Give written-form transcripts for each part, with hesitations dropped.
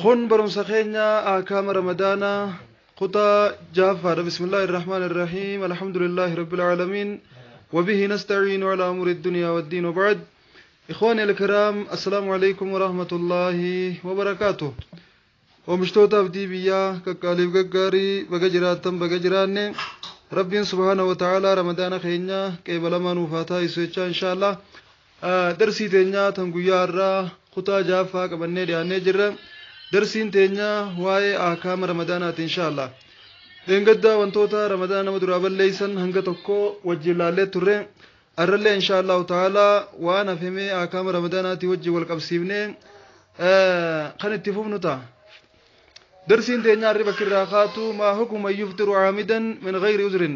Kun barumsa keenya ahkaama Ramadaanaa kutaa jahaffaadha. Bismillaahi irrahmaan irrahiim. Alhamdulillaahi rabbil aalamiin. وبه نستعين على أمور الدنيا والدين وبعد. إخواني الكرام السلام عليكم ورحمة الله وبركاته. Oomishtoota abdii biyyaa qaqqaaliif gaggaarii baga jiraattan baga jiraanne rabbiin subhaana wa ta'aalaa ramadaana keenya qeebalamaa nuuf haa taasisu jechaa inshaallah darsii teenyaa tan guyyaa har'aa kutaa ja'affaa qabannee dhiyaannee jirra. Darsiin teenya waa'ee ahkaama ramadaanaati inshaallah. Dheengaddaa wantoota ramadaana nama duraa balleeysan hanga tokko wajjin laallee turre. Arrallee inshaallahu ta'aalaa waan hafemee ahkaama ramadaanaatii wajjin wal qabsiifnee kan itti fufnu ta'a. Darsiin teenya har'i bakki irraa kaatu maa hukuma yuftiru caamidan min gayri uzrin.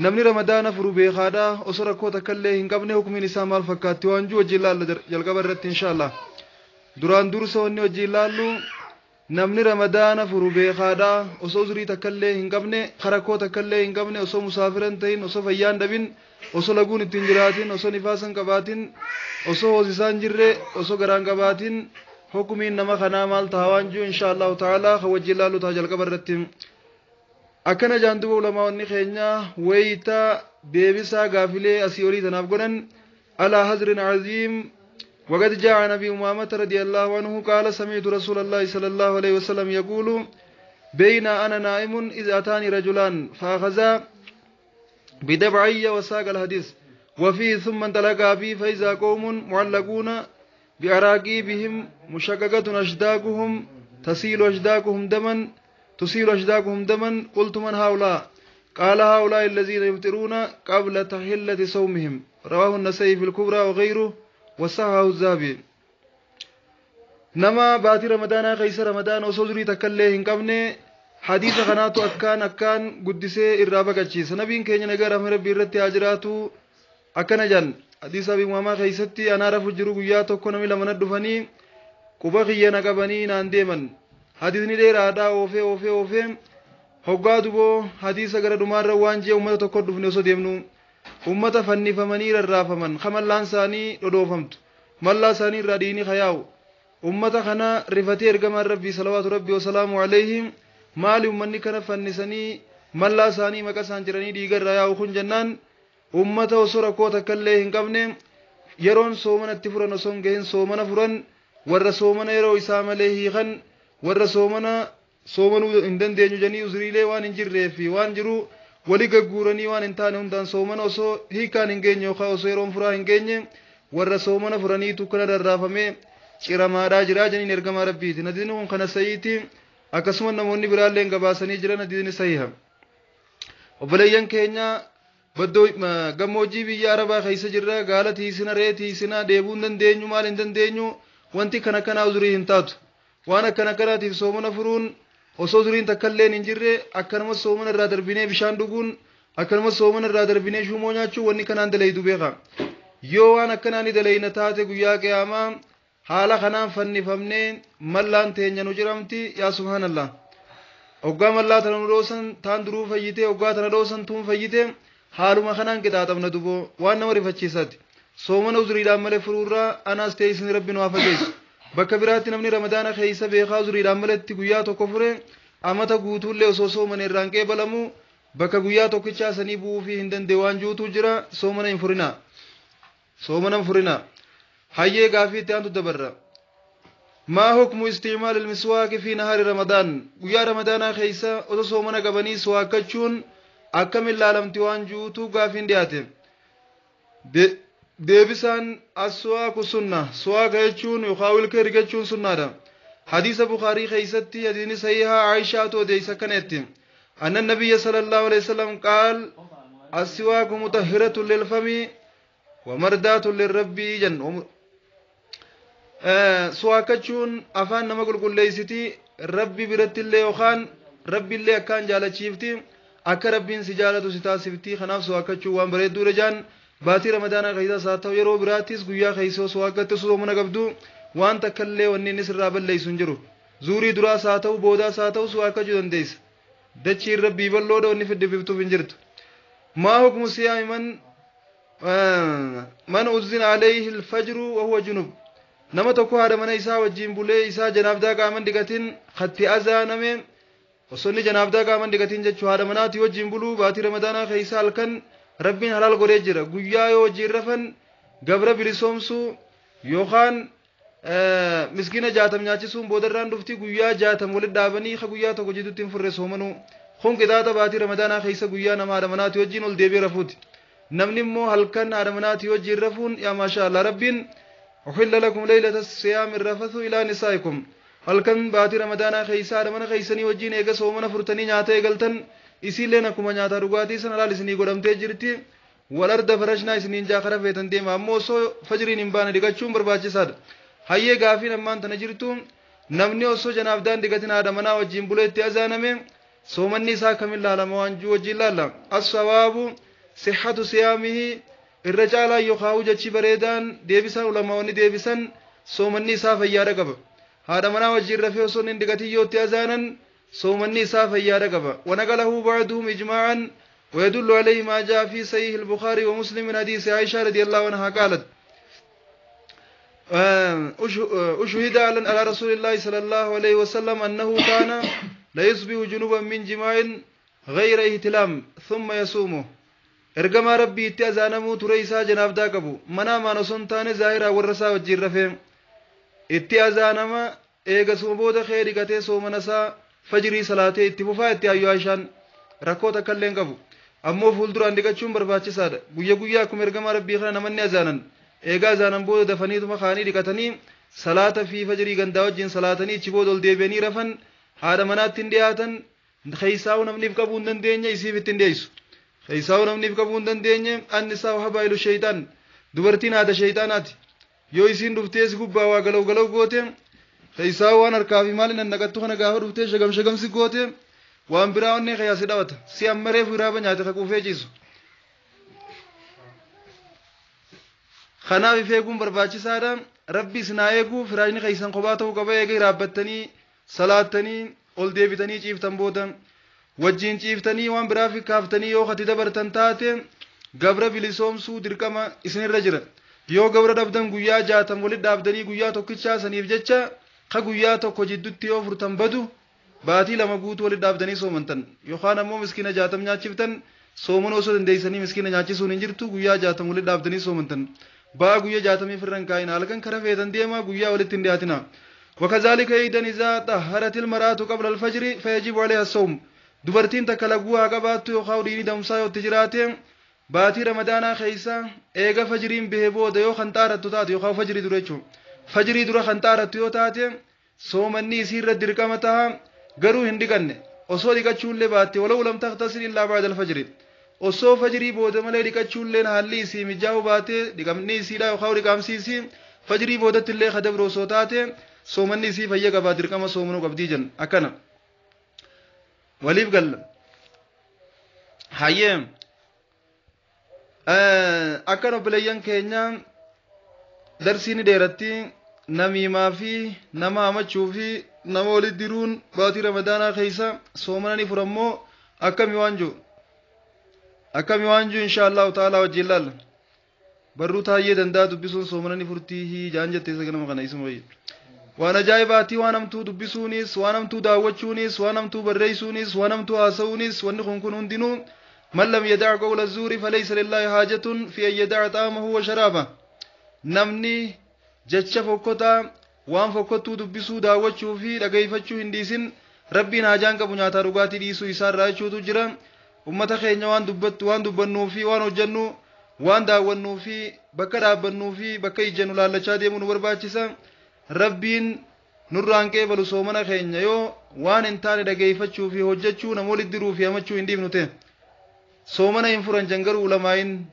Namni ramadaana furu beekaadha osoo rakkoo takkallee hin qabne hukumiin isaa maal fakkaatti waan jiru wajjin laalla jalqaba irratti inshaallah. Duraan dursa wanni wajjin laallu namni ramadaana furu beekaadha osoo uzrii takkallee hin qabne rakkoo takkallee hin qabne osoo musaafira hin ta'in osoo fayyaan dhabin osoo laguun ittiin jiraatin osoo nifaasa hin qabaatin osoo hoosisaan jirre osoo garaan qabaatin hukumiin nama kanaa maal ta'a waan jiru insha allahu ta'ala kan wajjin laallu ta'a jalqaba irratti. Akkana jaan duba ulamaa'onni keenya wayita deebisaa gaafilee asii olii tanaaf godhan alaa hazrin aziim. وقد جاء عن أبي أمامة رضي الله عنه قال سمعت رسول الله صلى الله عليه وسلم يقول بين أنا نائم إذ أتاني رجلان فأخذا بدبعي وساق الحديث وفيه ثم انطلق بي فإذا قوم معلقون بأراقيبهم مشققة أشداقهم تسيل أشداقهم دما تسيل أشداقهم دما قلت من هؤلاء قال هؤلاء الذين يفطرون قبل تحلة صومهم رواه النسائي في الكبرى وغيره وصححه الذهبي. Nama baatii ramadaanaa keessa ramadaana osoo durii takkallee hin qabne hadiisa kanaatu akkaan akkaan guddisee irraa baqachiisa. Nabiin keenya nagaa rahma rabbii irratti haa jiraatu akkana jedhan hadiisa Abii Umaamaa keessatti anaa rafu jiru guyyaa tokko namni lama na dhufanii quba kiyya na qabanii naan deeman. Hadiisni dheeraadhaa oofee oofee oofee hoggaa duboo hadiisa gara dhumaarra waan jee uummata tokko dhufne osoo deemnu uummata fannifamanii rarraafaman kamallaan isaanii dhodhoofamtu mallaa isaanii irraa dhiigni kayaa'u ummata kana rifatee ergamaan rabbii salawaatu rabbii wasalaamu alayhi maali ummanni kana fannisanii mallaa isaanii maqa isaan jiranii dhiiga irraa yaa'u kun jennaan ummata osoo rakkoo takkallee hin qabne yeroon soomana itti furan osoo hin gahin soomana furan warra soomana yeroo isaa malee hiikan warra soomana soomanuu hin dandeenyu jedhanii uzriilee waan hin jirree fi waan jiru wali gagguuranii waan hin taane hundaan soomana osoo hiikaan hin geenye yookaan osoo yeroon furaa hin geenye warra soomana furaniitu kana rarraafamee ciramaadhaa jiraa jedhaniin ergamaa rabbiiti. Hadiisni kun kana sahiiti akkasuma namoonni biraallee gabaasanii jiran hadiisni sahiha. Obboleeyyan keenya baddoo gammoojjii biyya Arabaa keessa jirra gaala tiisina re'ee tiisina deebuu hin dandeenyu maal hin dandeenyu wanti kana kanaa uzurii hin taatu. Waan akkana kanaatiif soomana furuun osoo uzuriin takkalleen hin jirre akkanuma soomana irraa darbinee bishaan dhuguun akkanuma soomana irraa darbinee shuumoo nyaachuu wanni kanaan dalaydu beeka. Yoo waan akkanaa ni dalayna taate guyyaa qiyaamaa haala kanaan fannifamnee mallaan teenya nu jiramti yaa subhaanallah. Hoggaa mallaa tana nu dhoosan taan duruu fayyite hoggaa tana dhoosan tuun fayyite haaluma kanaan qixaaxamna duboo waan nama rifachiisaati. Soomana uzuriidhaan malee furuurraa anaas ta'e isin rabbi nu haa fageessu. Bakka biraatti namni ramadaana keessa beekaa uzuriidhaan maletti guyyaa tokko fure amata guutuullee osoo soomana irraan qeebalamu bakka guyyaa tokkichaa sanii bu'uufii hin danda'e waan juutuu jira soomana hin furinaa. Soomana hin furinaa. Hayyee gaafii itti aantu dabarra. Maa hukmu isticmaal ilmiswaaqi fi nahaari ramadaan guyyaa ramadaanaa keessa osoo soomana qabanii siwaakkachuun akkamiin laalamti waan juutuu gaafiin dhiyaate. Deebisaan aswaaku sunna siwaaka jechuun yookaan wilka ergachuun sunnaadha. Hadiisa Bukaarii keessatti hadiisni sahihaa Aayishaatu odeessa kanatti. Anna nabiyya sallallahu alaihi wasallam qaal aswaaku mutahhiratun lilfami wa mardaatun lirabbii jennu. Siwaakachuun afaan nama qulqulleessiti rabbi birattillee yookaan rabbiillee akkaan jaalachiifti akka rabbiin si jaalatu si taasifti kanaaf siwaakachuun waan bareedduudha jaan baatii ramadaanaa keessaas haa ta'u yeroo biraattis guyyaa keessa siwaakkatte osoo mana qabdu waan takkallee wanni inni sirraa balleessu hin jiru. Zuurii duraas haa ta'u boodaas haa ta'u siwaakkachuu dandeessa. Dachiin rabbii bal'oodha wanni fiddififtuuf hin jirtu. Maa hukmu siyaami man uzzina alayhi alfajru wa huwa junub. Nama tokko haadha mana isaa wajjiin bulee isaa janaabdaa qaaman dhiqatin katti azaaname, osoo inni janaabdaa qaaman dhiqatin jechuu haadha manaatii wajjiin buluu baatii ramadaanaa keessa halkan rabbiin halaal godhee jira. Guyyaa yoo wajjiin rafan gabra bilisoomsuu yookaan miskiina 60 nyaachisuun boodarraan dhufti. Guyyaa 60 walitti dhaabanii ka guyyaa tokko jidduutti hin furre soomanuu kun qixaaxa baatii ramadaanaa keessa guyyaa nama haadha manaatii wajjiin ol deebi'ee rafuuti. Namni immoo halkan haadha manaatii wajjiin rafuun, yaa maashaa Allah, rabbiin "أحل لكم ليلة الصيام الرفث إلى نسائكم", halkan baatii ramadaanaa keessa haadha mana keessanii wajjiin eega soomana furtanii nyaata eegaltan isiilleen akkuma nyaataa dhugaatii sana laal isinii godhamtee jirti. والأرض فرشنا isiniin jaa, kara feetan deema. Ammoo osoo fajriin hin baane dhiqachuun barbaachisaadha. Hayyee, gaafiin ammaan tana jirtu, namni osoo janaabdaan dhiqatin haadha manaa wajjiin bulee itti azaaname soomanni isaa kamin laalama waan juu wajjiin laalla. الصواب صحة صيامه, irra caalaa yookaan jechi bareedaan deebisan ulamaawwanni deebisan soomanni isaa fayyaadha qaba. Haadha manaa wajjiin rafee osoo hin dhiqatin yoo itti azaanan soomanni isaa fayyaadha qaba. ونقله بعضهم إجماعا ويدل عليه ما جاء في صحيح البخاري ومسلم من حديث عائشة رضي الله عنها قالت: أشهد على رسول الله صلى الله عليه وسلم أنه كان ليصبح جنبا من جماع غير احتلام ثم يصومه. Ergamaa rabbii itti azaanamuu ture isaa janaabdaa qabu, manaamaan osoo hin taane zaahiraa warra isaa wajjin rafee itti azaanama. Eegasuma booda kee dhiqatee soomana isaa fajrii salaatee itti fufaa itti hayyoo Aishaan rakkoo takka illee hin qabu. Ammoo fuulduraan dhiqachuun barbaachisaadha. Guyya guyyaa akkuma ergamaa rabbii kana namanni azaanan eegaa azaanan booda dafaniituma kaanii dhiqatanii salaata fi fajrii gandaa wajjin salaatanii ichi booda ol deebi'anii rafan. Haadha manaatti hin dhiyaatan. Keessaa'uu namniif qabuu hin dandeenye isiif ittiin dhiyeessu. Keessaa'uu namniif qabuu hin dandeenye. النساء حبائل الشيطان, dubartiin haadha shayxaanaati. Yoo isiin dhuftee si gubbaa waa galaw galaw goote, keessaa'uu waan harkaa fi maaliin nannaqattu kana gaafa dhuftee shagam shagamsi goote, waan biraa onnee kayyaa si dhawata. Si amma reefu hiraaba nyaate kaquufee ciisu. Kanaaf if eeguun barbaachisaadha. Rabbi isin haa eeguu. Firaashni keessan kophaa ta'uu qaba. Eega hiraabbattanii salaattanii ol deebitanii ciiftan booda wajjiin ciiftanii waan biraa fi kaaftanii yoo kati dabartan taate gabra bilisoomsuu dirqama isinirra jira. Yoo gabra dhabdan guyyaa 60 walitti dhaabdanii guyyaa tokkichaa saniif jecha ka guyyaa tokko jidduutti yoo furtan badu baatii 2 guutuu walitti dhaabdanii soomantan, yookaan ammoo miskiina 60 nyaachiftan. Soomana osoo dandeessanii miskiina nyaachisuun hin jirtu. Guyyaa 60 walitti dhaabdanii soomantan. Ba'aa guyyaa 60 firran kaa'ina. Halkan kara feetan deemaa, guyyaa walitti hin dhiyaatina. وكذلك أيضا إذا طهرت المرأة قبل الفجر فيجب عليها الصوم. Dubartiin takka laguu haa qabaattu yookaan dhiini damsaa yoo itti jiraate, baatii ramadaanaa keessa eega fajriin bahee booda yoo kan xaarattu taate, yookaan fajrii dura jechuudha, fajrii dura kan xaarattu yoo taate, soomanni isii irra dirqama taha. Garuu hin dhiqanne osoo dhiqachuullee baatte, ولو لم تغتسل إلا بعد الفجر, osoo fajrii booda malee dhiqachuulleen haalli isii mijaa'uu baate, dhiqamni isiidha yookaan dhiqamsi isii fajrii boodatti illee kadabru osoo taate, soomanni isii fayya qabaa, dirqama soomanuu qabdii jenna. Akkana waliif galla. Hayyee, akkan obboleeyyan keenya, darsiin dheeratti. Namiimaa fi nama hamachuu fi nama walitti diruun baatii ramadaanaa keessa soomana ni furammoo akkami waan jiru, akkami waan jiru, insha Allahu ta'ala wajjin laalla. Barruu taayyee danda'a dubbisuun soomana ni furtii jaan jettee isa ganama kana isuma waan ajaa'ibaatii. Waan hamtuu dubbisuunis, waan hamtuu daawwachuunis, waan hamtuu barreessuunis, waan hamtuu haasa'uunis, wanni kun hundinuu من لم يدع قول الزور فليس لله حاجة في أن يدع طعامه وشرابه. Namni jecha fokkotaa, waan fokkottuu dubbisuu, daawwachuu fi dhageeffachuu hin dhiisin, rabbiin haajaan qabu nyaataa dhugaatii dhiisuu isaarraa jechuutu jira. Ummata keenya, waan dubbattu, waan dubbannuu fi waan hojjennu, waan daawwannuu fi bakka dhaabbannuu fi bakka ijjannu laallachaa deemuu nu barbaachisa. Rabbiin nurraan qeebalu soomana keenya yoo waan hin taane dhageeffachuu fi hojjechuu, nama walitti diruu fi hamachuu hin dhiifnu ta'e. Soomana hin furan jangaruu ulamaayin,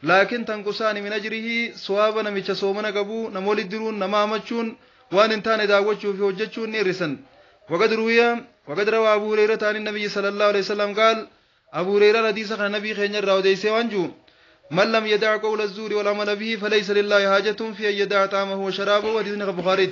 لكن تنقصان من أجره, sawaaba namicha soomana qabu nama walitti diruun, nama hamachuun, waan hin taane daawwachuu fi hojjechuun ni hir'isan. وقد روي وقد روى أبو هريرة عن النبي صلى الله عليه وسلم قال, أبو هريرة حديث عن النبي خين الراوديس وانجو: من لم يدع قول الزور والعمل به فليس لله حاجة في أن يدع طعامه وشرابه. حديث البخاري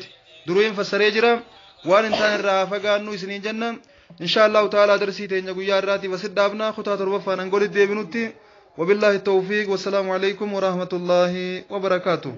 دروين فسري waan hin taane irraa fagaannu isiniin jenna. Insha Allahu ta'ala darsii teenya guyyaa irraati wasit dhaabna. Kutaa torbaffaan hanga walitti deebinutti, وبالله التوفيق والسلام عليكم ورحمة الله وبركاته.